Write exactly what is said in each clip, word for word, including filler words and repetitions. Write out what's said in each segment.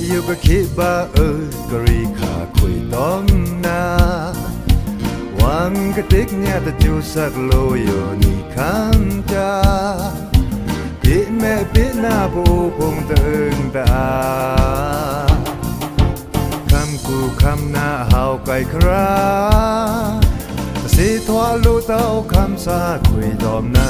ယိုကခေဗာအွို ကရီခါခွေတောမ်နာ ဝံကတိကညးတကျူစက်လိုယိုနီခမ်းတာ ပေ့မဲပေ့နာပို့ဖုံတအုံတအာ ခမ်းကူခမ်းနာဟဝ်ကိုက်ခရာ တစေထွာလိုတောက်ခမ်းစာခွေတောမ်နာ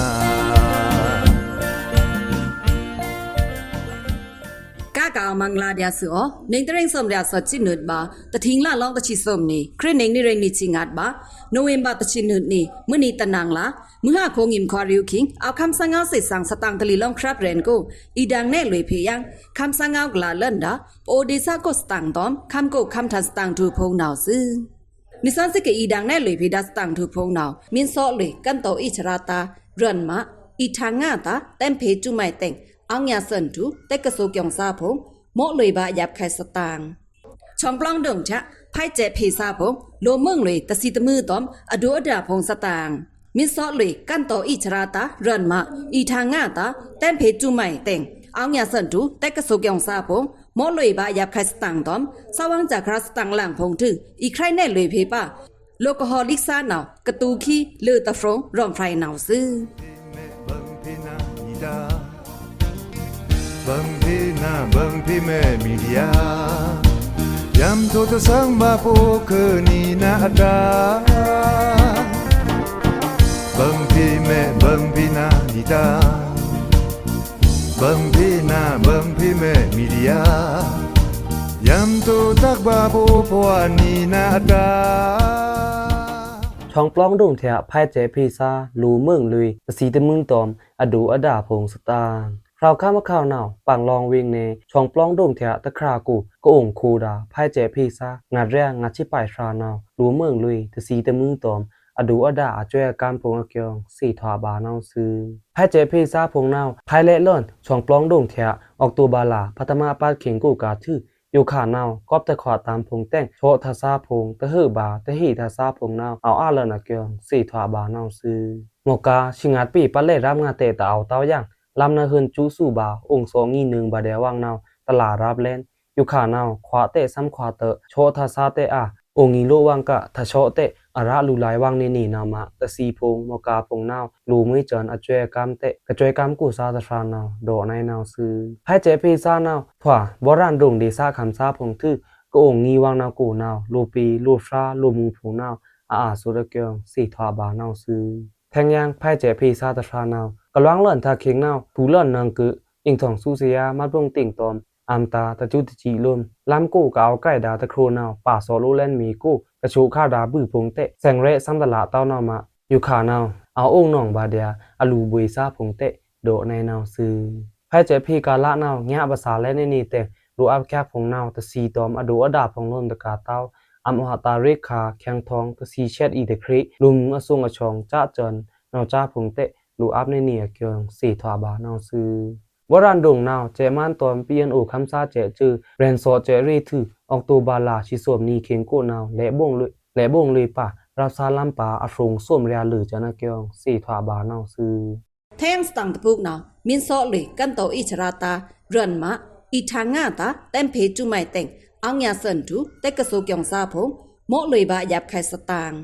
ကက မင်္ဂလာဒျာႏသွူအော နင်တရင်ႏသွမ်ႏဒျာႏသွော့ꩻချစ်နုဒ်ဗာႏ တထင်လလောင်ႏတဆံသွမ်ႏနံꩻ ခရစ်နင်ႏနံꩻရ့ꩻနံꩻချစ်ငါဒ်ဗာႏ နိဝင်ဘာႏတဆံနုဒ်နံꩻ မွိုးနံꩻတနင်္လာ မွိုးဟါႏခိုင်ꩻ ငိမ်ခွါႏယူႏခိုင်ႏ အောက်ခမ်းသားငေါဝ်းသေ့ꩻသင်ႏ သတင်ꩻတလီႏလောင်းႏဖြတ်းရဲဉ်ႏကို အီႏဒင်ႏနဲလွေꩻဖေႏယင်း ခမ်းသားငေါဝ်းကလာႏလန်ႏဒါႏ ပအိုဝ်ႏဒေႏသကို သတင်ꩻတွမ်ႏ ခမ်းကိုꩻခမ်းထန်ႏသတင်ꩻထူႏအဖုံႏနဝ်ꩻသွူ။ မီႏသွဉ်းသစ်ကအီႏဒင်ႏနဲလွေꩻဖေႏဒါႏသတင်ꩻထူႏအဖုံႏနဝ်ꩻ မီႏသော့ꩻလွေꩻ ကန်းတော်ဧိတ်းချရသားႏ ရွဉ်မာ အီႏထင်ငတာႏ တဲမ်းဖေႏစူးမိုက်တဲင် အောင်းညာႏသွဉ်ထူႏ တက္ကသိုလ်ႏကျောင်းသားဖိုင်ႏ မော့ꩻလွေꩻဗာႏအယပ်ꩻခုဲင်ႏသတင်ꩻ ချွင်ႏပလောင်းဒိုင်ႏထျꩻ ဖိုက်ႏစဲ့ꩻဖေႏသားဖိုင်ႏ လိုꩻမွိုင်လွေꩻ တသီႏတမွူးတွမ်ႏ အဒိုꩻအဒါႏဖိုင်ႏသတင်ꩻ မီႏသော့ꩻလွေꩻ ကန်းတော်ဧိတ်းချရသားႏ ရွဉ်မာ အီႏထင်ငတာႏ တဲမ်းဖေႏစူးမိုက်တဲင် အောင်းညာႏသွဉ်ထူႏ တက္ကသိုလ်ႏကျောင်းသားဖိုင်ႏ မော့ꩻလွေꩻဗာႏအယပ်ꩻခုဲင်ႏသတင်ꩻတွမ်ႏ သဝ်ဝင်းစခရာႏသတင်ꩻလင်ဖိုင်ႏထွူ အီႏခရိုင်ႏနဲလွေꩻဖေႏပါ လိုကဟော်လိကစားနဝ်ꩻ ကတူခံလွေꩻတဖြိုင်ႏ ရွမ်ဖြိုင်ႏနဝ်ꩻသွူ။ ဗွီအိုအေ မြန်မာပိုင်းသတင်းထောက် ကိုအောင်ထွန်း တင်ပြပေးထားပါတယ်။ ချွင်ႏပလောင်းဒိုင်ႏထျꩻ ဖိုက်ႏစဲ့ꩻဖေႏသား လိုꩻမွိုင်လွေꩻ တသီႏတမွူးတွမ်ႏ အဒိုꩻအဒါႏဖိုင်ႏသတင်ꩻ ဖြောင့်ခမ်းအခါနဝ်ꩻ ပင်လောင်းဝေင်နယ် ချွင်ႏပလောင်းဒိုင်ႏထျꩻတခရာကို ကအုံႏခိုဒါႏ ဖိုက်ႏစဲ့ꩻဖေႏသား ငါးရာငါးဆံပါယ်ဖြာနဝ်ꩻ လိုꩻမွိုင်လွေꩻ တသီႏတမွူးတွမ်ႏ အဒိုꩻအဒါႏအစွဲးအကမ်းဖိုင်ႏအကျိုင်း သꩻထွာဗာႏနဝ်ꩻသွူ။ ဖိုက်ႏစဲ့ꩻဖေႏသားဖိုင်ႏနဝ်ꩻ ဖိုက်ႏလဲ့လွဉ် ချွင်ႏပလောင်းဒိုင်ႏထျꩻ အောက်တိုဘာလ ပထမပတ်ခိုင်ႏကိုကးထွူ ယိုခါနဝ်ꩻ ကောပ်တခွာတမ်းဖိုင်ႏတဲင် သော့ꩻထသာဖိုင်ႏ တဟွို့ဗာႏ တဟီထသာဖိုင်ႏနဝ်ꩻ အောဝ်အလွဉ်အကျိုင်း သꩻထွာဗာႏနဝ်ꩻသွူ။ မွဲကါ သီႏငါးပီႏ ပတ်လဲ့ရပ်ငါတဲာ်တအောဝ်တဝ်ယင် လမ်းနဝ်ꩻ ဟိုင်ꩻစူးစူးဗာႏ အိုင်သော့ꩻငီးနွိုင်ဗာႏဒျာႏဝင်နဝ်ꩻ တလာရပ်လဲ့ ယိုခါနဝ်ꩻ ခွာတဲာ်သမ်းခွာတဲာ် သော့ꩻထသာတဲာ်အာ အိုင်ငီးလိုဝ်ဝင်က ထသော့ꩻတဲာ် အရာလူႏလဝ်ဝင်နေနေနဝ်ꩻမး တသီႏဖိုင်ႏ မွဲကါဖိုင်ႏနဝ်ꩻ လိုꩻမွေးစွဉ်အစွဲးအကမ်းတဲာ် ကစွဲးကမ်းကိုးသားသဖြာနဝ်ꩻ ဒေါ့ꩻနဝ်ꩻသွူ။ ဖိုက်ႏစဲ့ꩻဖေႏသားနဝ်ꩻ ထွာ ဗောဓာန်ဒိုင်ႏဒေသခမ်းသားဖိုင်ႏထွူ ကအုံႏငီးဝင်နဝ်ꩻကိုနဝ်ꩻ လိုꩻပေလိုꩻဖြာလိုꩻမူဖိုင်ႏနဝ်ꩻ အအာသွတ်အကျိုင်း သꩻထွာဗာႏနဝ်ꩻသွူ။ ထဲင်ယင်ဖိုက်ႏစဲ့ꩻဖေႏသားသဖြာနဝ်ꩻ ကလွင်လွဉ်ထါခိုင်ႏနဝ်ꩻ ထူလွဉ်နွောင်ꩻကု အင်ထောင်စုဇယါ မတ်ပုံတင်တွမ်ႏ အမ်ꩻတာႏ တစူးတစံႏလွဉ် လမ်းကိုကအောဝ်ကိုက်ဒါႏတခရိုနဝ်ꩻ ပါသော့ꩻလိုလဲန်မေကို ကဆို့ခါဒါႏဗွုဖိုင်ႏတဲာ် သင်ရဲသမ်းတလာတဝ်နဝ်ꩻမး ယိုခါနဝ်ꩻ အအိုင်နောင်ဗာႏဒျာႏ အလူႏဗွေႏသားဖိုင်ႏတဲာ် ဒေါ့ꩻနဝ်ꩻသွူ။ ဖိုက်ႏစဲ့ꩻဖေႏကလနဝ်ꩻ ညါဗစာလဲ့နေနေတဲာ် လိုꩻအပ်ဖြာဖိုင်ႏနဝ်ꩻ တသီႏတွမ်ႏ အဒိုꩻအဒါႏဖိုင်ႏလွဉ်တကးတဝ် အမ်ꩻအွာ်တာႏရေခါ ခဲင်ထောင်ႏ တသီႏချက်အီႏတခရီ လိုꩻမူႏအသွင်အသွင်ႏ စစွဉ် နဝ်ꩻစဖိုင်ႏတဲာ် လိုꩻအပ်နေနေအကျိုင်း သꩻထွာဗာႏနဝ်ꩻသွူ။ ဗောဓာန်ဒိုင်ႏနဝ်ꩻ စဲ့ꩻမန်းတွမ်ႏ ပီအန်အိုခမ်းသားစဲ့ꩻစွူ ရဲဉ်ႏသော့ꩻစဲ့ꩻရေထွူ အောက်တိုဘာလ သီႏသွမ်ႏနံꩻခိုင်ႏကိုနဝ်ꩻ လဲ့ဗိုင်ꩻလွေꩻ လဲ့ဗိုင်ꩻလွေꩻပါ ရပ်သားလမ်းပါ အဖြိုင်သွမ်ႏရျာႏလွေꩻစွဉ်အကျိုင်း သꩻထွာဗာႏနဝ်ꩻသွူ။ ထဲင်သတင်ꩻတပူးနဝ်ꩻ မီႏသော့ꩻလွေꩻ ကန်းတော်ဧိတ်းချရသားႏ ရွဉ်မာ အီႏထင်ငတာႏ တဲမ်းဖေႏစူးမိုက်တဲင် အောင်းညာႏသွဉ်ထူႏ တက္ကသိုလ်ႏကျောင်းသားဖိုင်ႏ မော့ꩻလွေꩻဗာႏအယပ်ꩻခုဲင်ႏသတင်ꩻ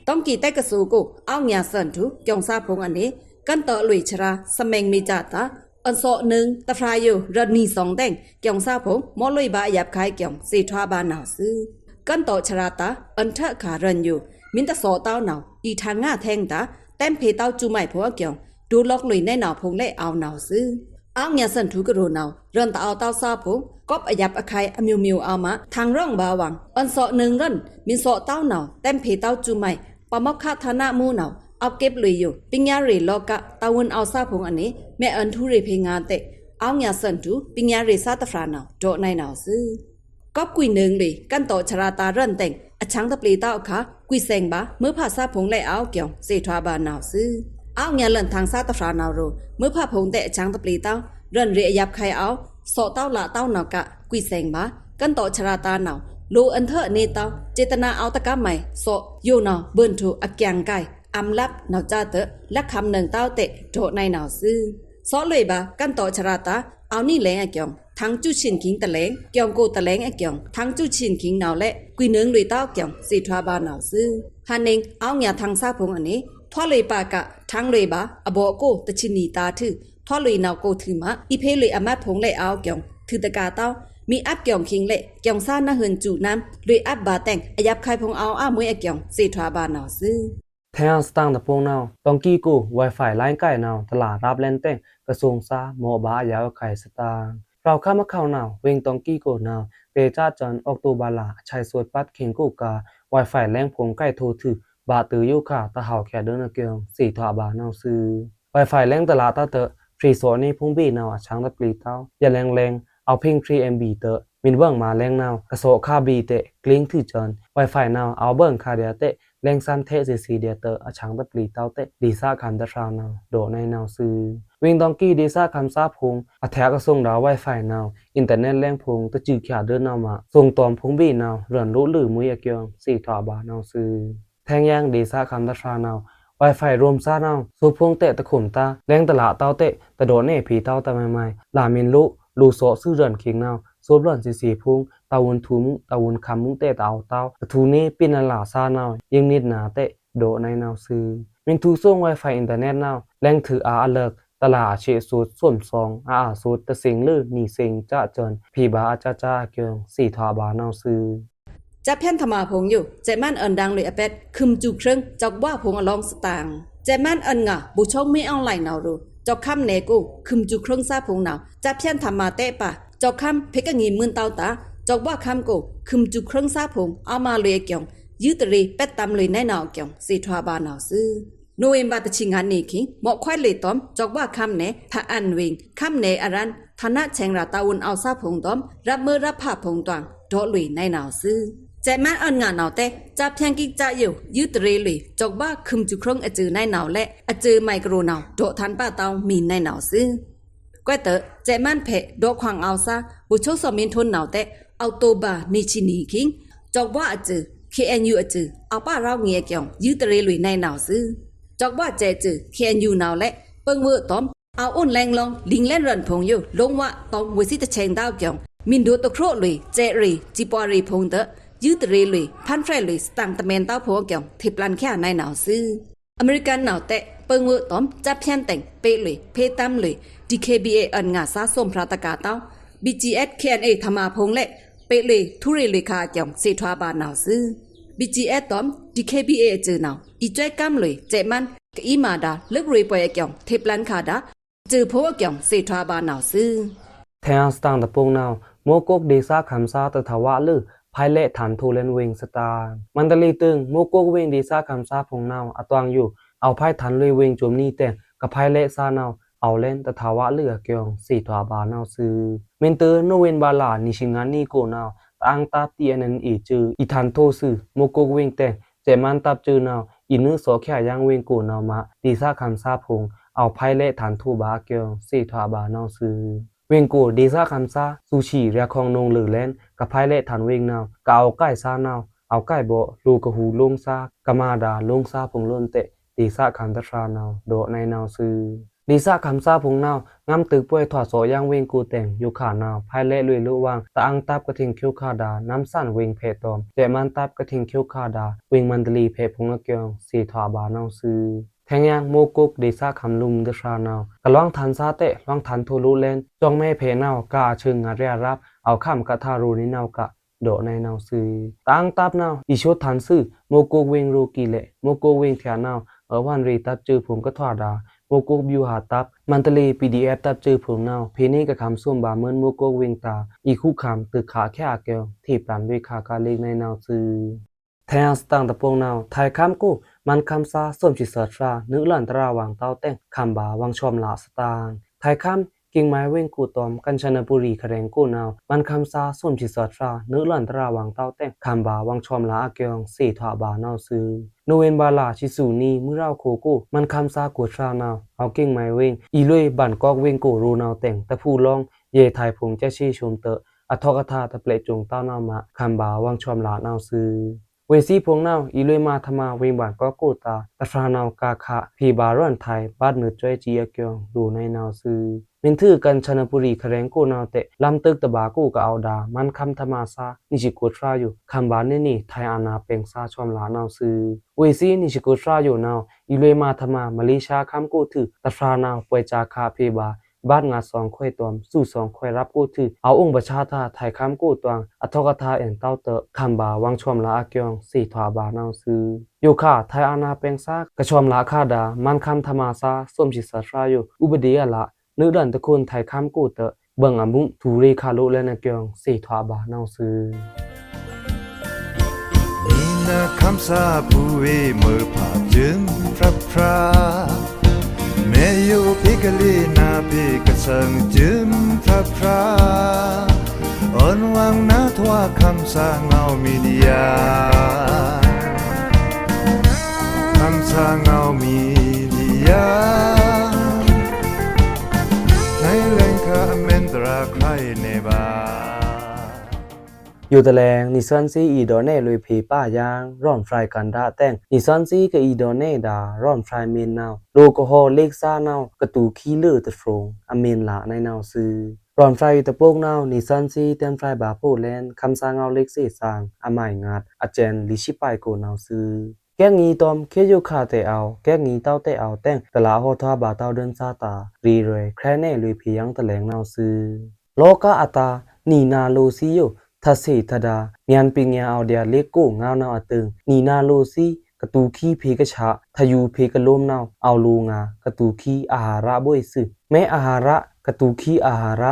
တွင်ကီတက္ကသိုလ်ကို အောင်းညာႏသွဉ်ထူႏ ကျောင်းသားဖိုင်ႏအနွေ ကန်းတော်လွေꩻချရသား စမဲင်မေႏစာသား အွဉ်သော့ꩻနွိုင်ႏ တဖြာယို ရွဉ်နံꩻသွင်တဲင် ကျောင်းသားဖိုင်ႏ မော့ꩻလွေꩻဗာႏအယပ်ꩻခုဲင်ႏအကျိုင်း သꩻထွာဗာႏနဝ်ꩻသွူ။ ကန်းတော်ချရသား အွဉ်ထက်ခါရွဉ်ယို မီႏတသော့ꩻတဝ်နဝ်ꩻ အီႏထင်ငတာႏ တဲမ်းဖေႏတဝ်စူးမိုက်ဖိုင်ႏအကျိုင်း ဒိုလော့ꩻလွေꩻနဲနဝ်ꩻဖိုင်ႏလဲ့အောဝ်နဝ်ꩻသွူ။ အောင်းညာႏသွဉ်ထူႏကရိုနဝ်ꩻ ရွဉ်တအောဝ်တဝ်သားဖိုင်ႏ ကောပ်ꩻအယပ်ꩻအခုဲင်ႏ အမျိုးမျိုးအောဝ်မး ထင်ရောင်ဗာႏဝင် အွဉ်သော့ꩻနွိုင်ႏရွဉ် မီႏသော့ꩻတဝ်နဝ်ꩻ တဲမ်းဖေႏတဝ်စူးမိုက် ပါမောက္ခဌာနမှူးနဝ်ꩻ အောက်ႏကပ်လွေꩻယို ပညာရေးလောက တာဝန်အောဝ်သားဖိုင်ႏအနွေ မဲအွဉ်ထူႏရေ့ꩻဖေႏငါတဲာ် အောင်းညာႏသွဉ်ထူႏ ပညာရေးသားသဖြာနဝ်ꩻ ဒေါ့ꩻနဝ်ꩻသွူ။ ကောပ်ꩻကွီနွိုင်ႏလွေꩻ ကန်းတော်ချရသားရွဉ်တဲင် အချောင်သပျေးတဝ်အခါ ကွီစဲင်ဗာႏ မွဲဖါသားဖိုင်ႏလဲ့အောဝ်အကျိုင်း သꩻထွာဗာႏနဝ်ꩻသွူ။ အောင်းညာႏလွဉ်ထင်သားသဖြာနဝ်ꩻ မွဲဖါဖိုင်ႏတဲာ်အချောင်သပျေးတဝ် ရွဉ်ရေ့ꩻအယပ်ꩻခုဲင်ႏအောဝ် သော့ꩻတဝ်လတဝ်နဝ်ꩻက ကွီစဲင်ဗာႏ ကန်းတော်ချရသားနဝ်ꩻ လိုꩻအွဉ်ထက်နေတဝ် စေတနာအောဝ်တကမ်းမိုင် သော့ꩻယိုနဝ်ꩻ ဗိုင်ႏထွူ အကျိုင်းကိုက် အမ်ꩻလပ်နဝ်ꩻစတဲာ် လက်ခံနွိုင်ႏတဝ်တဲာ် ဒေါ့ꩻနဝ်ꩻသွူ။ သော့ꩻလွေꩻဗာႏ ကန်းတော်ချရသား အောဝ်နံလဲင်အကျိုင်း ထင်ႏစုရှင်ခင်တလဲင်၊ ကျန်ကိုတလဲင်အကျန် ထင်ႏစုရှင်ခင်နဝ်လဲ့ ကွိနုင်လွေꩻတဝ်းကျန် သေထွာဘၣ်နဝ်ꩻသွူ။ ဟန်ႏနှိုင် အောက်ညါထင်ႏသားဖိုင်ႏအနေ ထွာလွေꩻပါက ထင်ႏလွေꩻပါ အဗော့ကို တဆံနံꩻတာႏထွူ ထွာလွေꩻနဝ်ꩻကိုထွူမး အီႏဖေးလွေꩻအမတ်ဖိုင်ႏလဲ့ အောက်ကျန် ထွူတကာႏတဝ်း မီးအပ်ကျန်ခင်လဲ့ ကျန်သားနဟွန်ႏစုနမ်း လွေꩻအပ်ဗာႏတဲင် အယပ်ꩻခုဲင်ဖိုင်ႏအောက်အမွေးအကျန် သေထွာဘၣ်နဝ်ꩻသွူ။ ထင်ႏစတန်တပိုင်ႏနဝ်ꩻ တောင်ႏကို Wi-Fi လိုင်းကိုင်နဝ်ꩻ တလꩻရပ်ႏလဲန်တဲင် ကသွုံႏသား မော့ꩻဗာႏအယပ်ꩻခုဲင်ႏစတန် ဖြောက်ခမ်းအခေါင်နဝ်ꩻ ဝေင်တောင်ႏကိုနဝ်ꩻ ပေႏစကျန် အောက်တိုဘာလ အချိုက်သွုတ်ပတ်ခင်ကိုက Wi-Fi လိုင်းဖိုင်ႏ ကိုင်ထိုꩻထွူ ဗာႏတိုꩻယိုခါ တဟောက်ခဲဒိုင်အကျန် သေထွာဘၣ်နဝ်ꩻသွူ။ Wi-Fi လိုင်းတလꩻတပ်တ ဖြေႏသော့ꩻနေဖိုင်ႏဗီနဝ်ꩻ အဆန်းတပ်လေꩻတဝ်း ယလဲင်လဲင် အောက်ဖဲင်ဖြေႏ MB တ မီးဝွင်ꩻမာလဲင်နဝ်ꩻ ကသော့ꩻခါဗီတဲ ကျိင်းထွူကျန် Wi-Fi နဝ်ꩻ အောက်ဗွင်ꩻခါဒျာတဲ လိုင်းသမ်းထဲ့သေသေဒျာတ အဆန်းတပ်လေꩻတဝ်းတဲ ဒေႏသခမ်းတဖြာနဝ်ꩻ ဒေါ့ꩻနုင်နဝ်ꩻသွူ။ ဝေင်တောင်ႏကို ဒေႏသခမ်းသားဖိုင်ႏ အထျꩻကသွုံႏဒါ Wi-Fi နဝ်ꩻ အင်တာနက်လိုင်းဖိုင်ႏ တစုခဲဒိုင်နဝ်ꩻမး သွုံႏတွမ်ဖိုင်ႏဗီနဝ်ꩻ ရွဉ်ႏလိုꩻလွေꩻမွိုင်းအကျန် သေထွာဘၣ်နဝ်ꩻသွူ။ ထင်ႏယင် ဒေႏသခမ်းတဖြာနဝ်ꩻ Wi-Fi ရွဉ်ႏသားနဝ်ꩻ သွုပ်ဖိုင်ႏတဲ တခုမ်ႏတာႏ လိုင်းတလꩻတဝ်းတဲ တဒေါ့ꩻနဲဖေႏတဝ်းတမိုင်မိုင် လမီးလို လိုသော့ꩻသွူရွဉ်ႏခင်နဝ်ꩻ သွုပ်လွဉ်သေသေဖိုင်ႏ တဝုန်ႏထွူမူ တဝုန်ႏခမ်းမူတဲ တအောက်တဝ်း ကထွူနေ ပီနလာသားနဝ်ꩻ ယိင်းနစ်နဝ်တဲ ဒေါ့ꩻနုင်နဝ်ꩻသွူ။ မီးထွူသွုံႏ Wi-Fi အင်တာနက်နဝ်ꩻ လိုင်းထွူအာအလၢက် တလꩻအရှေ့သွုတ် သွမ်သွင် အအာသွုတ် တသင်လွေꩻ နီသင်စကျန် ဖေႏဗာႏအစစအကျန် သေထွာဘၣ်နဝ်ꩻသွူ။ စပ်ဖြန်ႏထမာဖိုင်ႏယို စဲ့ꩻမန်းအွဉ်ႏဒင်လွေꩻအပက် ခုမ်ႏစုႏချွင်း ကျောက်ဝါဖိုင်ႏအလောင်းသတင်ꩻ။ စဲ့ꩻမန်းအွဉ်ႏငါ ဗိုလ်ချုပ်မင်းအောင်လှိုင်နဝ်ꩻရူ ကျောက်ခမ်းနယ်ကို ခုမ်ႏစုႏချွင်းသားဖိုင်ႏနဝ်ꩻ စပ်ဖြန်ႏထမာတဲပါ ကျောက်ခမ်းဖေႏကငီမိုဉ်တဝ်းတာႏ ကျောက်ဝါခမ်းကို ခုမ်ႏစုႏချွင်းသားဖိုင်ႏ အောက်မှာလွေꩻအကျန် ယွုတရေ ပက်တမ်လွေꩻနုင်နဝ်ꩻအကျန် သေထွာဘၣ်နဝ်ꩻသွူ။ နိဝင်ဘာတဆံငါနေခင် မော့ခွဲလွေꩻတွမ် ကျောက်ဝါခမ်းနယ် ဖာအန်ဝေင် ခမ်းနယ်အရန် ဌာနဆိုင်ရာ တာဝန်အောက်သားဖိုင်ႏတွမ် ရပ်မီးရပ်ဖဖိုင်ႏတွင် ဒေါ့ꩻလွေꩻနုင်နဝ်ꩻသွူ။ စဲ့ꩻမန်းအွဉ်ႏငါနဝ်တဲ စပ်ဖြန်ႏကိကယို ယွုတရေလွေꩻ ကျောက်ဝါခုမ်ႏစုႏချွင်းအစူးနုင်နဝ်ꩻလဲ့ အစူးမိုက်ခရိုနဝ်ꩻ ဒေါ့ꩻထန်ႏပါတဝ်း မီးနုင်နဝ်ꩻသွူ။ ကွဲးတ စဲ့ꩻမန်းဖေႏ ဒေါ့ꩻခွင်အောက်သား ဗိုလ်ချုပ်ဇော်မင်းထွန်းနဝ်တဲ အောက်တိုဘာ နီဆံနံခင် ကျောက်ဝါအစူး KNU အစူး အောက်ပါရောင်းငီအကျန် ယွုတရေလွေꩻနုင်နဝ်ꩻသွူ။ ကျောက်ဝါစဲ့ꩻစူး KNU နဝ်လဲ့ ပိူင်ဝွိုတွမ် အောက်အွဉ်ႏလဲင်လောင်း လိင်လဲန်ရွဉ်ႏဖိုင်ႏယို လုံးဝတွမ် ဝေးသီးတဆဲင်တဝ်းအကျန် မီးဒိုတခြိုးလွေꩻ စဲ့ꩻရေꩻ စည်းပွားရေးဖိုင်ႏတ ယွုတရေလွေꩻ ဖန်းဖြယ်လွေꩻ စတင်ႏတမန်တဝ်းဖိုင်ႏအကျန် ထေပ်လန်ႏခဲနုင်နဝ်ꩻသွူ။ အမေရိကန်နဝ်တဲ ပိူင်ဝွိုတွမ် စပ်ဖြန်ႏတဲင် ပေလွေꩻ ဖေႏတမ်လွေꩻ DKBA အွဉ်ႏငါသား သွမ်ဖြာတကာႏတဝ်း BGF KNA ထမာဖိုင်ႏလဲ့ ပေလွေꩻ ထူရေလွေꩻခါအကျန် သေထွာဘၣ်နဝ်ꩻသွူ။ BGFတွမ် DKBA အစူးနဝ် အီႏစွဲကမ်းလွေꩻ စဲ့ꩻမန်းကအီးမာဒါ လွိုက်ရွေးပွဲအကျန် ထေပ်လန်ႏခါဒါ အစူးဖိုင်ႏအကျန် သေထွာဘၣ်နဝ်ꩻသွူ။ ထင်ႏစတင်ႏတပိုင်ႏနဝ် မိုးကုတ်ဒေႏသခမ်းသား တထဝလွေꩻ ဖိုက်လဲ့ထန်ႏထိုꩻလဲန်ဝေင်ႏသတင်ꩻ။ မန္တလေးတိုင်း မိုးကုတ်ဝေင်ဒေႏသခမ်းသားဖိုင်ႏနဝ် အတွင်ယို အောက်ဖိုက်ထန်ႏလွေꩻဝေင်ႏ စုမ်နီတဲင် ကဖိုက်လဲ့သားနဝ် အောက်လဲန်တထဝလွေꩻအကျန် သေထွာဘၣ်နဝ်ꩻသွူ။ မီးတ နိဝင်ဘာလ နီဆံငါနေကိုနဝ် တအာင်းတပ် TNLA အစူး အီႏထန်ႏထိုꩻသွူ မိုးကုတ်ဝေင်တဲင် စဲ့ꩻမန်းတပ်စူးနဝ် အီႏနွိုးသော့ꩻခဲယင်ဝေင်ကိုနဝ်မး ဒေႏသခမ်းသားဖိုင်ႏ အောက်ဖိုက်လဲ့ထန်ႏထိုꩻဗာႏအကျန် သေထွာဘၣ်နဝ်ꩻသွူ။ ဝေင်ကို ဒေႏသခမ်းသား သူႏသီႏ ရဲခေါင်နုင်လွေꩻလဲန် ကဖိုက်လဲ့ထန်ႏဝေင်နဝ် ကအဝ်ႏကိုင်သားနဝ် အဝ်ႏကိုင်ဗော့ လိုꩻကဟူလိုင်းသား ကမၤဒါလိုင်းသားဖိုင်ႏလိုꩻတဲ ဒေႏသခမ်းတဖြာနဝ် ဒေါ့ꩻနုင်နဝ်ꩻသွူ။ ဒေႏသခမ်းသားဖိုင်ႏနဝ် ငမ်းတိုꩻပွိုင်ထွာသွော့ယင်ဝေင်ကိုတဲင် ယိုခါနဝ် ဖိုက်လဲ့လွေꩻလိုဝ်ဝွင် တအာင်းတပ်ကထိန်ႏချောက်ꩻခါဒါ နမ်းသန်ဝေင်ႏဖဲတွမ် စဲ့ꩻမန်းတပ်ကထိန်ႏချောက်ꩻခါဒါ ဝေင်ႏမန္တလေးဖဲဖိုင်ႏအကျန် သေထွာဘၣ်နဝ်ꩻသွူ။ ထဲင်ယင် မိုးကုတ်ဒေႏသခမ်းလိုမ်းတဖြာနဝ် ကလွင်ႏထန်ႏသားတဲ လွင်ႏထန်ႏထိုꩻလိုꩻလဲန် ကျောက်မဲဖဲနဝ် ကအဆူငါရဲရပ် အောက်ခမ်းကထါရိုꩻနုင်နဝ်က ဒေါ့ꩻနုင်နဝ်ꩻသွူ။ တအာင်းတပ်နဝ် အီႏသွတ်ထန်ႏသွူ မိုးကုတ်ဝေင်ႏရိုꩻကီလဲ့ မိုးကုတ်ဝေင်ႏထဲနဝ် အဝွင်ရေတပ်စူးဖိုင်ႏကထွာဒါ မိုးကုတ်ဗျူဟာတပ် မန္တလေး PDF တပ်စူးဖိုင်ႏနဝ် ဖဲနေကခမ်းသွမ်ဗာႏမွိုင်း မိုးကုတ်ဝေင်ႏတာႏ အီႏခုခမ်းတိုꩻခါခဲအကျန် ထေပ်လန်ႏလွေꩻခါကလေ့နုင်နဝ်ꩻသွူ။ ထဲင်စတင်ႏတပိုင်ႏနဝ် ထိုင်ခမ်းကို မန်ခမ်းသားသွမ်သီသွတ်ဖြာ နွိုးလန်ႏတရာဝွင်ႏတဝ်းတဲင် ခမ်းဗာႏဝွင်ႏဆွမ်လးသတင်ꩻ။ ထိုင်ခမ်း ကဵင်းမဲဝေင်ကိုတွမ် ကမ်ႏချနဘူရီ ခရင်ကိုနဝ် မန်ခမ်းသားသွမ်သီသွတ်ဖြာ နွိုးလန်ႏတရာဝွင်ႏတဝ်းတဲင် ခမ်းဗာႏဝွင်ႏဆွမ်လးအကျန် သေထွာဘၣ်နဝ်ꩻသွူ။ နိဝင်ဘာလ ဆံသူနံ မွိုးရောင်ကိုကို မန်ခမ်းသားကိုဖြာနဝ် အောက်ကဵင်းမဲဝေင် အီႏလွေꩻ ဘန်ကောက်ဝေင်ကိုရိုနဝ်တဲင် တဖူးလောင်း ယဲထိုင်ဖိုင်ႏစဲးသွမ်သွမ်တဲ အထောက်အထားတပျဲ့ကျုံတဝ်းနဝ်မး ခမ်းဗာႏဝွင်ႏဆွမ်လးနဝ်သွူ။ ဝေ့စံဖိုင်ႏနဝ်ꩻ အီႏလွေꩻမါထမါ ဝေင်ဗန်ႏကောက်ကိုတာႏ တဖြာနဝ်ꩻ ကာခꩻ ဖေႏဗာႏရွောန်ႏ ထိုင်ဗတ်းနုဲꩻစွဲꩻ ကြေႏအကျိုင် လိုꩻနုဲꩻနဝ်ꩻသွူ။ မုန်ꩻထွူ ကမ်ႏချန်ႏနပူရီꩻ ခရဲင်ႏကိုꩻနဝ်ꩻတဲ့ လမ်းတွိုက်ꩻတဗာႏကိုꩻ ကအဝ်ႏဒါႏ မန်းခမ်းထမါႏသား နံꩻရှစ်ကိုꩻဖြာႏယို ခမ်ဗာႏနေနေ ထိုင်အာဏာပိုင်ႏသား ဆွမ်ꩻလာႏနဝ်ꩻသွူ။ ဝေ့စံ နံꩻရှစ်ကိုꩻဖြာႏယိုနဝ်ꩻ အီႏလွေꩻမါထမါ မလေးရှား ခမ်းကိုꩻထွူ တဖြာနဝ်ꩻ ပွိုင်ꩻစာꩻခꩻ ဖေႏဗာႏ ဗတ်းငါသွင်ခွဲတွမ် သူသွင်ခွဲရပ်ကိုꩻထွူ အဝ်ႏအုံဗချားထါ ထိုင်ခမ်းကိုꩻတွင် အထောက်အထား အွောန်ႏတဝ်းတွော့ꩻ ခမ်ဗာႏဝွင်ဆွမ်ꩻလာႏအကျိုင် သေထွာဗာႏနဝ်ꩻသွူ။ ယိုခါ ထိုင်အာဏာပိုင်ႏသား ကဆွမ်ꩻလာႏခါဒါႏ မန်းခမ်းထမါႏသား သွမ်ꩻသီသြားယို ဥပဒေအရ နွိုက်ဒွိုင်ꩻတခွိုန် ထိုင်ခမ်းကိုꩻတွော့ꩻ ဗွင်ႏအမု ထူႏရေꩻခါႏလိုꩻလဲꩻနဝ်ꩻအကျိုင် သေထွာဗာႏနဝ်ꩻသွူ။ မီနခမ်းစာပူဝေ့ မွိုဖါႏ ကျိုင်ဖြတ်ဖြတ် မဲယိုဖေႏကလေး နါဖေႏကသံ ကျိုင်ဖြတ်ဖြတ် အွောန်ႏဝွင်ႏနထွာ ခမ်းစာႏငေါဝ်းမီဒီယာ ခမ်းစာႏငေါဝ်းမီဒီယာ နွေလဲင်ခါ အမဲန်တရာႏ ခရဲးနေဗာႏ ယိုတလဲင် နီသွဉ်းသီး အီႏဒေါ်နယ်လွေꩻဖေႏပါယင်း ရွောန်ႏဖြိုင်ꩻကန်ꩻဒါႏတဲင် နီသွဉ်းသီးကအီႏဒေါ်နယ်ဒါႏ ရွောန်ႏဖြိုင်ꩻမီနဝ်ꩻ လိုꩻကဟောလ့ꩻက်စားနဝ်ꩻ ကတူႏခံꩻလွေꩻတဖြိုင် အမီနလနဝ်ꩻသွူ။ ရွောန်ႏဖြိုင်ꩻတပိုက်နဝ်ꩻ နီသွဉ်းသီးတဲမ်းဖြိုင်ꩻဗာႏဖိုက်လဲန် ခမ်းစာႏငေါဝ်းလ့ꩻက်သေ့ꩻသင် အမိုင်ငါတ် အကျဲဉ်ႏ လီသွဉ်းပိုင်ꩻကိုနဝ်ꩻသွူ။ ကဲကီတွမ်ႏ ခေတ်ယိုခါတဲအဝ်ႏ ကဲကီတဝ်းတဲအဝ်ႏတဲင် တလꩻဟောထွာဗာႏတဝ်းဒိုင်ႏသားတာႏ ရေရွေး ခရဲးနေလွေꩻဖေႏယင်းတလဲင်နဝ်ꩻသွူ။ လောကအတာႏ နီနါလိုꩻသီးယို ထသေထဒါႏ ညံပညာအဝ်ႏဒျာႏလ့ꩻကိုꩻငေါဝ်းနဝ်ꩻအတိုင် နီနါလိုꩻသီး ကတူႏခံꩻဖေႏကဆာ့ ထယူꩻဖေႏကလိုမ်းနဝ်ꩻ အဝ်ႏလိုꩻငါ ကတူႏခံꩻအာဟာရဗွေ့သွူ။ မဲအာဟာရ ကတူႏခံꩻအာဟာရ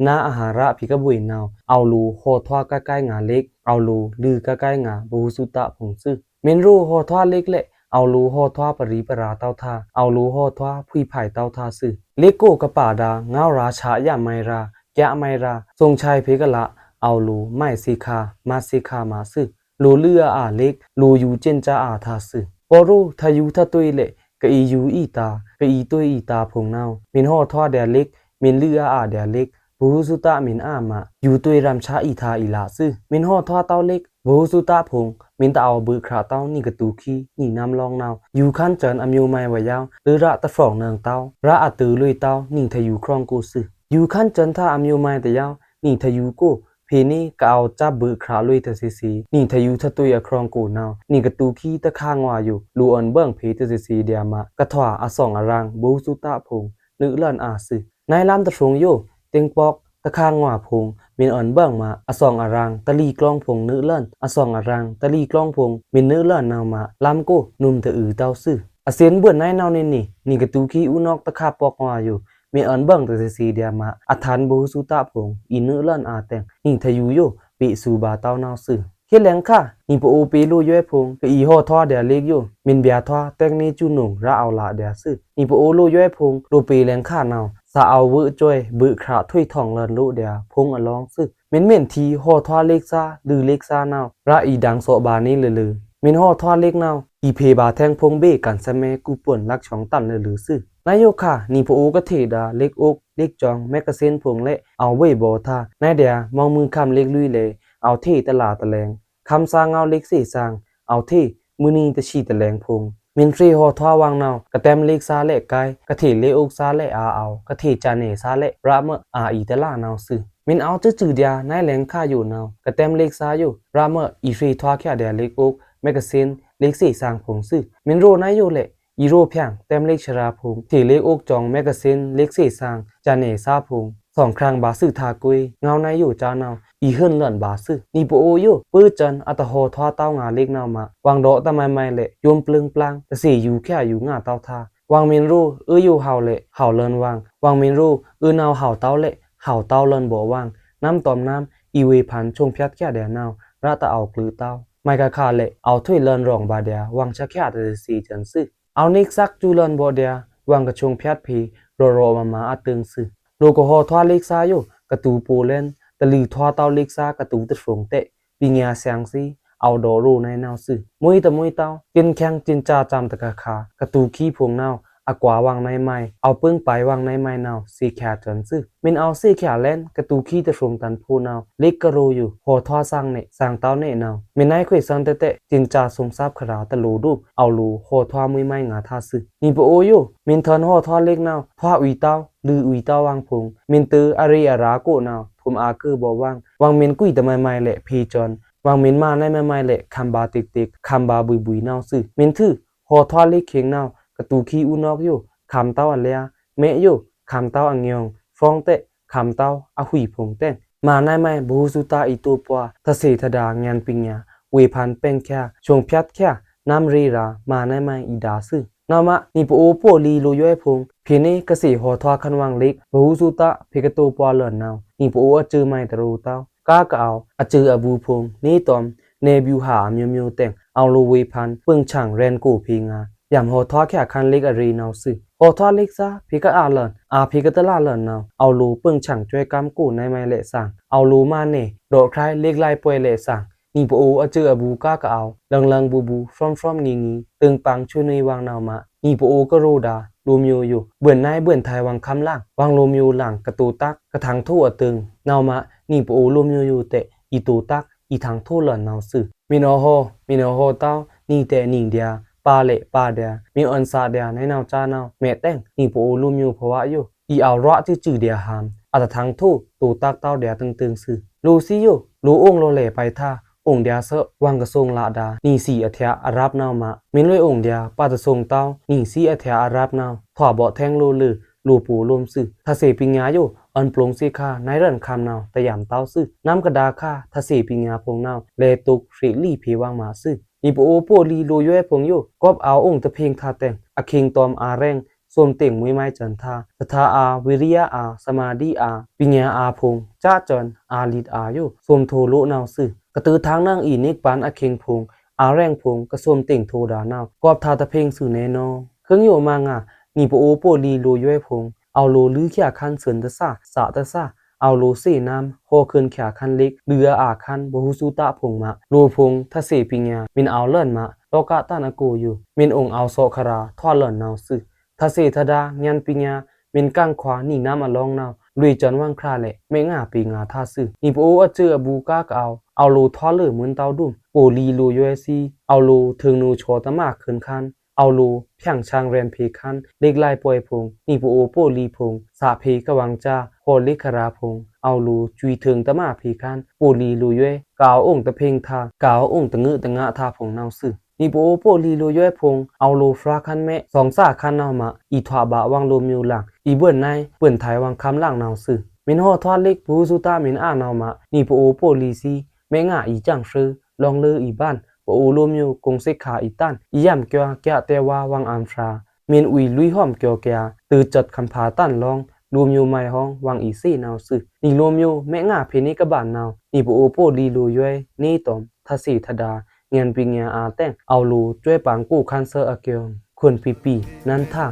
နါအာဟာရဖေႏကဗွေ့နဝ်ꩻ အဝ်ႏလိုꩻဟောထွာကဲကဲငါလ့ꩻက် အဝ်ႏလိုꩻလွိုꩻကဲကဲငါ ဗဟုသုတဖုံႏသွူ။ မီနရိုဟောထွာလ့ꩻက်လဲ့ အဝ်ႏလိုꩻဟောထွာပရီပရာတဝ်းတာႏ အဝ်ႏလိုꩻဟောထွာဖုဲင်ꩻဖိုင်ႏတဝ်းတာႏသွူ။ လ့ꩻကိုꩻကပါဒါႏ ငေါဝ်းရာꩻဆာ့ယမုဲင်ရာꩻ ကျမုဲင်ရာꩻ သွင်ꩻချိုင်ꩻဖေႏကလꩻ အဝ်ႏလိုꩻမိုင်သေခါ မတ်သေခါမꩻသွူ။ လိုꩻလွိုꩻအအါလ့ꩻက် လိုꩻယူႏစင်ꩻစာအာꩻတာႏသွူ။ ပော်ရိုꩻ ထယူႏထတွေ့လဲ့ ကအီႏယူႏအီႏတာႏ ကအီႏတွေ့အီႏတာႏဖုံႏနဝ်ꩻ မီနဟောထွာဒျာႏလ့ꩻက် မီနလွိုꩻအအါဒျာႏလ့ꩻက် ဗဟုသုတမီနအါမꩻ ယူႏတွေ့ရမ်ꩻဆာ့အီႏတာႏအီႏလꩻသွူ။ မီနဟောထွာတဝ်းလ့ꩻက် ဗဟုသုတဖုံႏ မီနတအဝ်ႏဗွိုက်ခြာတဝ်း နီကတူႏခံ နီနမ်းလောင်းနဝ်ꩻ ယူႏခန်းကျဉ်အမျိုးမိုင်းဝယဝ်း လွိုꩻရာꩻတဖြောင်နွောင်တဝ်း ရာꩻအတုို့လွေꩻတဝ်း နီထယူႏခြောင်ꩻကိုသွူ။ ယူႏခန်းကျဉ်တာႏအမျိုးမိုင်းတယဝ်း နီထယူႏကို ဖေႏနေကအဝ်ႏစပ်ဗွိုက်ခြာလွေꩻတသေသေ နီထယူႏထတွေ့အခြောင်ꩻကိုနဝ်ꩻ နီကတူႏခံတခါငွါယို လိုꩻအွောန်ႏဗွင်ꩻဖေႏတသေသေဒျာႏမꩻ ကထွာ အသွင်အရင် ဗဟုသုတဖုံႏ နွိုက်လန်အာႏသွူ။ နွိုက်လမ်းတဖြုံႏယို တင်ꩻပေါက် တခါငွါဖုံႏ မီနအွောန်ႏဗွင်ꩻမꩻ အသွင်အရင် တလီးကျောင်းဖုံႏ နွိုက်လန် အသွင်အရင် တလီးကျောင်းဖုံႏ မီနနွိုက်လန်နဝ်ꩻမꩻ လမ်းကိုနွမ်တအုတဝ်းသွူ။ အသင်ဗွိုန်နွိုက်နဝ်ꩻနေနေ နီကတူႏခံအူနွိုက်တခါပေါက်ငွါယို မီနအွောန်ႏဗွင်ꩻတသေသေဒျာႏမꩻ အထန်ဗဟုသုတဖုံႏ အီႏနွိုက်လန်အာႏတဲင် နီထယူႏယို ပေသူဗာႏတဝ်းနဝ်ꩻသွူ။ ခေတ်လဲင်ခါ နီပအိုပေလိုယွဲဖုံႏ ကအီႏဟောထွာဒျာႏလ့ꩻက်ယို မီနဗျာထွာတဲင်နေစူနုံရာအဝ်ႏလꩻဒျာႏသွူ။ နီပအိုလိုယွဲဖုံႏ လိုပေလဲင်ခါနဝ်ꩻ သꩻအဝ်ႏဗွိုက်စွဲ ဗွိုက်ခြာထွေထွင်လန်လိုဒျာႏ ဖုံႏအလောင်းသွူ။ မီနမီနထီဟောထွာလ့ꩻက်စား လွိုꩻလ့ꩻက်စားနဝ်ꩻ ရာအီႏဒင်သော့ဗာႏနေလွိုꩻလွိုꩻ မီနဟောထွာလ့ꩻက်နဝ်ꩻ အီႏဖေႏဗာႏထဲင်ဖုံႏဗေ့ꩻကန်သမဲကူပွန်ႏ လပ်ချွင်ႏတန်လွိုꩻလွိုꩻသွူ။ နဝ်ꩻယိုခါ နီပအိုကထေဒါႏ လ့ꩻက်အိုက် လ့ꩻက်ကျောင် မက်ဂါသီးဖုံႏလဲ့ အဝ်ႏဗေ့ဗောႏတာႏ နဝ်ꩻဒျာႏ မွင်ꩻမုဉ်ႏခမ်းလ့ꩻက်လွိုꩻလဲ့ အဝ်ႏထေတလးတလဲင် ခမ်းသားငေါဝ်းလ့ꩻက်သေ့ꩻသင် အဝ်ႏထေ မုနီတသီတလဲင်ဖုံႏ မီနဖြေဟောထွာဝွင်နဝ်ꩻ ကတဲမ်းလ့ꩻက်စားလဲ့ကိုင် ကထေလ့ꩻက်အိုက်စားလဲ့အာအဝ်ႏ ကထေစၢနဲꩻစားလဲ့ ရာမွဲအာအီႏတလးနဝ်ꩻသွူ။ မီနအဝ်ႏသွူဒျာႏ နွိုက်လဲင်ခါယိုနဝ်ꩻ ကတဲမ်းလ့ꩻက်စားယို ရာမွဲအီႏဖြေထွာချာဒျာႏလ့ꩻက်အိုက် မက်ဂါသီးလ့ꩻက်သေ့ꩻသင်ဖုံႏသွူ။ မီနရိုနဝ်ꩻယိုလဲ့ အီႏရိုဖြျင်တဲမ်းလ့ꩻက်ချရာဖုံႏ ကထေလ့ꩻက်အိုက်ကျောင် မက်ဂါသီးလ့ꩻက်သေ့ꩻသင် စၢနဲꩻစားဖုံႏ သွင်ခြင်ဗာႏသွူထါꩻကွေး ငေါဝ်းနဝ်ꩻယိုကၠါနဝ်ꩻ အီႏဟို᩻လွောန်ဗာႏသွူ။ နီပအိုယို ဗွိုန်ကျဉ်အတဟောထွာတဝ်းငါလ့ꩻက်နဝ်ꩻမꩻ ဝွင်ဒေါးတမုဲင်မုဲင်လဲ့ ယွမ်းပျိုင်ပျိုင် တသေယူႏချာယူႏငါတဝ်းတာႏ ဝွင်မီနရို အွိုယိုဟဝ်လဲ့ ဟဝ်လွောန်ဝွင် ဝွင်မီနရို အွိုနဝ်ꩻဟဝ်တဝ်းလဲ့ ဟဝ်တဝ်းလွောန်ဗော့ဝွင် နမ်းတွမ်နမ်း အီႏဝေဖန်ႏ ချွင်ဖြတ်ချာဒျာႏနဝ်ꩻ ရာတအဝ်ႏကျိုးတဝ်း မွဲကခါလဲ့ အဝ်ႏထွေလွောန်ရောင်ဗာႏဒျာႏ ဝွင်ဆာချာတသေသေကျဉ်သွူ။ အဝ်ႏနွိုက်သက်စူလွောာ်ဗော့ဒျာႏ ဝွင်ကချွင်ဖြတ်ဖေႏ ရော်ရော်မၤမၤအတိုင်သွူ။ လိုကဟောထွာလ့ꩻက်စားယို ကတူႏပိုလန် တလွိုၚ်ထွာတဝ်းလ့ꩻက်စားကတူႏတဖြုံႏတဲ့ ပညာဆိုင်သီး အဝ်ႏဒေါ့ရိုနွိုက်နဝ်ꩻသွူ။ မွိုတမွိုတဝ်း ကဵင်ꩻချင်ကဵင်ꩻစာစံတကခါ ကတူႏခံဖုံႏနဝ်ꩻ အကွားဝွင်နွိုက်မွိုက် အဝ်ပင်းပိုင်ဝွင်နွိုက်မွိုက်နဝ် သေ့ꩻချာႏစွဉ်သွူ။ မီးအဝ်သေ့ꩻချာႏလဲဉ် ကတူးခွီတဖြုံႏတန်ဖိုးနဝ် လ့ꩻခ်ကရိုးယူ ဟော်ထွားသင်ꩻ သင်ꩻတဝ်းနဝ် မီးနွိုက်ခွေသွဉ်တဲတဲ တင်ႏစာစုံႏသပ်းခရာႏတလိုဒု အဝ်လိုဟော်ထွားမွိုင်မွိုင်ငါႏသွူ။ နီပအိုယို မီးထွန်းဟော်ထွားလ့ဉ်နဝ် ထွားအွေတဝ်း လိုဝ်အွေတဝ်းဝွင်ဖုံ မီးတွိုက်အရေအရာကိုနဝ် ထုမ်ႏအာႏကိုဗွင် ဝွင်မီးကွီတမွိုင်မွိုင်လဲ့ ဖေႏစွဉ် ဝွင်မီးမွိုင်နွိုက်မွိုင်လဲ့ ခမ်ဗာႏတိတ်းတိတ်း ခမ်ဗာႏဗွီႏဗွီႏနဝ်သွူ။ မီးထွူ ဟော်ထွားလ့ဉ်ခ့င်နဝ် ကတူးခွီအူနောက်ယို ခမ်တဝ်းအလျာ မဲယို ခမ်တဝ်းအငွင် ဖြွင်တဲ ခမ်တဝ်းအဝှီဖုံတဲင် မွိုင်နွိုက်မွိုင် ဗဟုသုတ အီတိုပွား ထသေထဒါ ငျန်ပိင်ညာ ဝေဖန်ပင်ချာ ဆုံးဖြတ်ချာ နမ်းရေရာ မွိုင်နွိုက်မွိုင်အီဒါသွူ။ နဝ်မ နီပအိုပိုလီလိုယွဲဖုံ ဖေႏနွိုက် ကသေ့ဟော်ထွားခန်းဝွင်လ့ဉ် ဗဟုသုတ ဖေႏကတိုပွားလန်နဝ် နီပအိုအစူးမွိုင်တရိုတဝ်း ကားကအဝ် အစူးအဘူဖုံ နွိုက်တွမ် နွိုက်ဗျူဟာအမျိုးမျိုးတဲင် အဝ်လိုဝေဖန် ပိုင်းခြံရန်ကိုဖေႏငါ ယံဟော်ထွားချာခန်းလ့ဉ်အရေနဝ်သွူ။ ဟော်ထွားလ့ဉ်သာ ဖေႏကအါလန် အါဖေႏကတလာ်လန်နဝ် အဝ်လိုပိုင်းခြံစွဲကမ်းကိုနွိုက်မွိုင်လဲ့သင် အဝ်လိုမွိုင်နွိုက် ဒေါ့ခြိုင်လ့ဉ်လွဲင်ပွိုင်လဲ့သင် နီပအိုအစူးအဘူကားကအဝ် လင်လင်ဘူဘူ ဖြွမ်ဖြွမ်ငီငီ တွင်ပင်ဆွေနွေးဝွင်နဝ်မ နီပအိုကရိုဒါ လိုမျိုးယို ဗွန်နွိုက်ဗွန်ထွိုင်ဝွင်ခမ်းလင် ဝွင်လိုမျိုးလင်ကတိုတတ်း ကထင်ထိုအတိုင် နဝ်မ နီပအိုလိုမျိုးယိုတဲ အီတိုတတ်း အီထင်ထိုလန်နဝ်သွူ။ မီးအဝ်ဟော် မီးအဝ်ဟော်တဝ်း နွိုက်တဲနွိုက်ဒျာ ပါလဲ့ပါဒျာ မီးအွန်သာဒျာ နွိုက်နဝ်စါနဝ် မဲတဲင် နီပအိုလိုမျိုးဖဝါယို အီအဝ်ရွာစူးစူးဒျာဟမ် အတထင်ထို တိုတတ်းတဝ်းဒျာတင်းတင်းသွူ။ လိုသီးယို လိုအိုင်လိုလဲ့ပိုင်ထါ အိုင်ဒျာသၢ ဝွင်ကသုင်လဒါ နွိုက်သီးအထျာအရပ်နဝ်မ မီးလွေအိုင်ဒျာ ပါတသုင်တဝ်း နွိုက်သီးအထျာအရပ်နဝ် ထွာဗော့ထဲင်လိုလို လိုပိုလိုမ်းသွူ။ ထသေ့ပိင်ညာယို အွန်ပလုင်သေခါ နွိုက်ရန်ခမ်းနဝ် တယံတဝ်းသွူ။ နမ်းကဒါခါ ထသေ့ပိင်ညာဖုံနဝ် လဲတုပ်ရေလီဖေႏဝွင်မသွူ။ နီပအိုပိုလီလိုယွဲဖုံယို ကွပ်အဝ်အိုင်တဖေင်ထါတဲင် အခင်းတွမ်အာရင် သုမ်တ့င်မွိုင်မွိုင်စွဉ်ထါ သထါအာ ဝီရိယအာ သမာဓိအာ ပိင်ညာအာဖုံ စစွဉ်အာလိတ်အာယို သုမ်ထိုလိုနဝ်သွူ။ ကတိုထင်နင်အီ နိပ်ပန်အခင်းဖုံ အာရင်ဖုံ ကသုမ်တ့င်ထိုဒါနဝ် ကွပ်ထါတဖေင်သွူနဲနဝ်။ ခိုင်ယိုမွိုင်ငါ နီပအိုပိုလီလိုယွဲဖုံ အဝ်လိုလိုချာခန်းသွဉ်တသာ သတသာ အဝ်လိုသေနမ်း ဟော်ခိုင်ချာခန်းလ့ဉ် လိုအအာခန်း ဗဟုသုတဖုံမ လိုဖုံ ထသေ့ပိင်ညာ မီးအဝ်လန်မ လောကတန်အကိုယို မီးအိုင်အဝ်သော့ခရာ ထွာလန်နဝ်သွူ။ ထသေ့ထဒါ ငျန်ပိင်ညာ မီးကင်ခွါနွိုက်နမ်းအလောင်နဝ် လွေစွဉ်ဝွင်ခြရာလဲ့ မဲငါပေငါထါသွူ။ နီပအိုအစူးအဘူကားကအဝ် အဝ်လိုထွာလိုမိုန်တဝ်းဒုမ် ပိုလီလိုယွဲသီး အဝ်လိုထိုင်နူသောတမခိုင်ခန်း အဝ်လိုဖြင်ဆင်ရန်ဖေႏခန်း လ့ဉ်လွဲင်ပွိုင်ဖုံ နီပအိုပိုလီဖုံ သဖေႏကဝွင်စါ ဟော်လ့ဉ်ခရာဖုံ အဝ်လိုဆွီထိုင်တမဖေႏခန်း ပိုလီလိုယွဲ ကအဝ်အိုင်တဖေင်ထါ ကအဝ်အိုင်တငိုတငါထါဖုံနဝ်သွူ။ နီပအိုပိုလီလိုယွဲဖုံ အဝ်လိုဖြွာခန်းမဲ သွင်သါခန်းနဝ်မ အီထွာဗာႏဝွင်လိုမျိုးလင် အီဗွန်နွိုက်ဗွန်ထွိုင်ဝွင်ခမ်းလင်နဝ်သွူ။ မီးဟော်ထွာလ့ဉ် ဗဟုသုတမီးအါနဝ်မ နီပအိုပိုလီသီး မဲငါအီစင်သွူ လောင်လိုအီဗန် ပအိုလိုမျိုးကုင်သေခါအီတန် အီယံကွာကျာတဲဝါဝွင်အံဖြါ မီးအွီလွီဟွမ်ကွာကျာ တိုစွတ်ခမ်းဖါတန်လောင် လိုမျိုးမွိုင်ဟွင်ဝွင်အီသေနဝ်သွူ။ နီလိုမျိုး မဲငါဖေႏနွိုက်ကဗန်နဝ် နီပအိုပိုလီလိုယွဲ နွိုက်တွမ် ထသေ့ထဒါ ငျန်ပိင်ညာအာတဲင် အဝ်လိုစွဲပင်ကိုခန်းသဵင်အကျိုင်း ခွန်ပီပီ နန်ထါ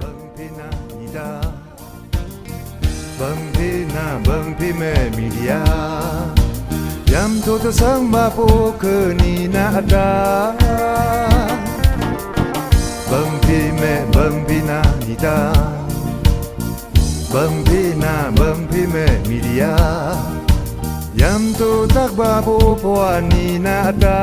ဗွန်ဖေႏန ဗွန်ဖေႏမဲ မီဒီယာ ယံထိုတသင်ဗာႏပိုခိုနံနအဒါ ဗွန်ဖေႏမဲ ဗွန်ဖေႏန မီဒီယာ ဗွန်ဖေႏန ဗွန်ဖေႏမဲ မီဒီယာ ယံထိုတတ်းဗာႏပိုဖဝါနံနအဒါ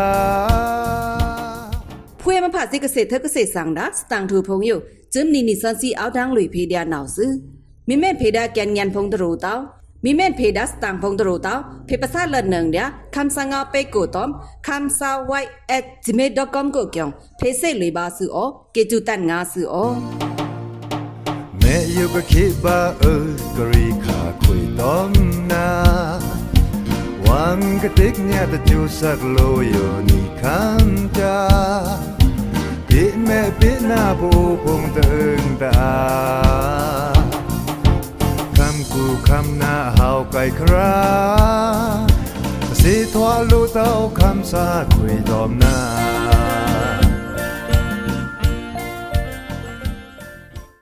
။ ဖွေမဖါသေကသေ့ထွဲကသေ့သင်ဒါ သတင်ထွူဖုံယို စွိုမ်နီနီသွဉ်သီးအဝ်ဒင်လွေဖေႏဒျာနဝ်သွူ။ မီးမဲန်ဖေႏဒါကျန်ငျန်ဖုံတရူတဝ်း မီးမဲန်ဖေႏဒါသတင်ဖုံတရူတဝ်း ဖေႏပသလတ်နင်ဒျာ ခမ်းသၢငါပေကိုတွမ် ခမ်းသၢဝိုက် at gmail dot com ကိုကျိုင်း ဖေႏသေလွေဗာႏသွူအို ကေစူတန်ငါသွူအို။ မဲယိုကခေဗာႏအွိုကရေခါခွေတွမ်နဝ် ဝွင်ကတိတ်ညါတစူသကလိုယိုနံခမ်းစၢ ပေ့မဲ့ပေ့နဗိုလ်ဖုံတအုံတအာ ခမ်းကူခမ်းနဟဝ်ကၢႆခရာ သေထွာလိုတဝ်ခမ်းသၢခွေတွမ်နဝ်